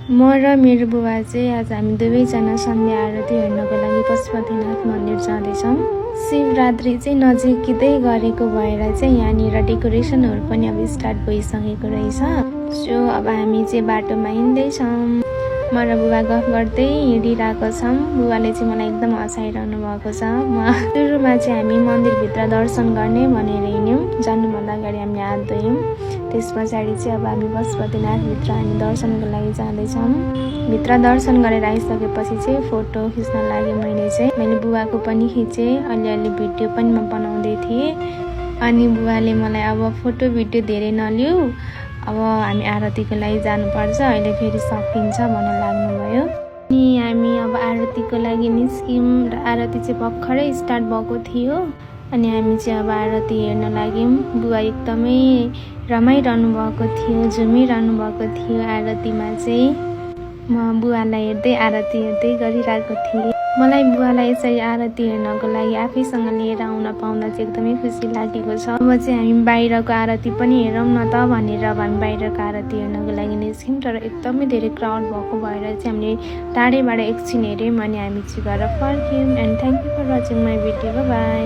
म र मेरो बुबा चाहिँ आज हामी दुवैजना सन्ध्या आरती हेर्नको लागि पशुपतिनाथ मन्दिर जाँदैछौँ। शिवरात्रि चाहिँ नजिकै गरेको भएर चाहिँ यहाँनिर डेकोरेसनहरू पनि अब स्टार्ट भइसकेको रहेछ। सो अब हामी चाहिँ बाटोमा हिँड्दैछौँ। म र बुबा गफ गर्दै हिँडिरहेको छौँ। बुबाले चाहिँ मलाई एकदम हँसाइरहनु भएको छ। सुरुमा चाहिँ हामी मन्दिरभित्र दर्शन गर्ने भनेर हिँड्यौँ। जानुभन्दा अगाडि हामीले हात धोयौँ। त्यस पछाडि चाहिँ अब हामी पशुपतिनाथभित्र हामी दर्शनको लागि जाँदैछौँ। भित्र दर्शन गरेर आइसकेपछि चाहिँ फोटो खिच्न लागि मैले बुबाको पनि खिचेँ। अलिअलि भिडियो पनि म बनाउँदै थिएँ। अनि बुबाले मलाई अब फोटो भिडियो धेरै नलिऊ, अब हामी आरतीको लागि जानुपर्छ, अहिले फेरि सकिन्छ भन्न लाग्नुभयो। अनि हामी अब आरतीको लागि निस्क्यौँ र आरती चाहिँ भर्खरै स्टार्ट भएको थियो। अनि हामी चाहिँ अब आरती हेर्न लाग्यौँ। बुबा एकदमै रमाइरहनु भएको थियो, झुमिरहनु भएको थियो। आरतीमा चाहिँ म बुबालाई हेर्दै आरती हेर्दै गरिरहेको थिएँ। मलाई बुबालाई यसरी आरती हेर्नको लागि आफैसँग लिएर आउन पाउँदा चाहिँ एकदमै खुसी लागेको छ। अब चाहिँ हामी बाहिरको आरती पनि हेरौँ न त भनेर अब हामी बाहिरको आरती हेर्नको लागि निस्क्यौँ। तर एकदमै धेरै क्राउड भएको भएर चाहिँ हामीले टाढैबाट एकछिन हेऱ्यौँ अनि हामी चाहिँ घर फर्क्यौँ। And thank you for watching my video. By.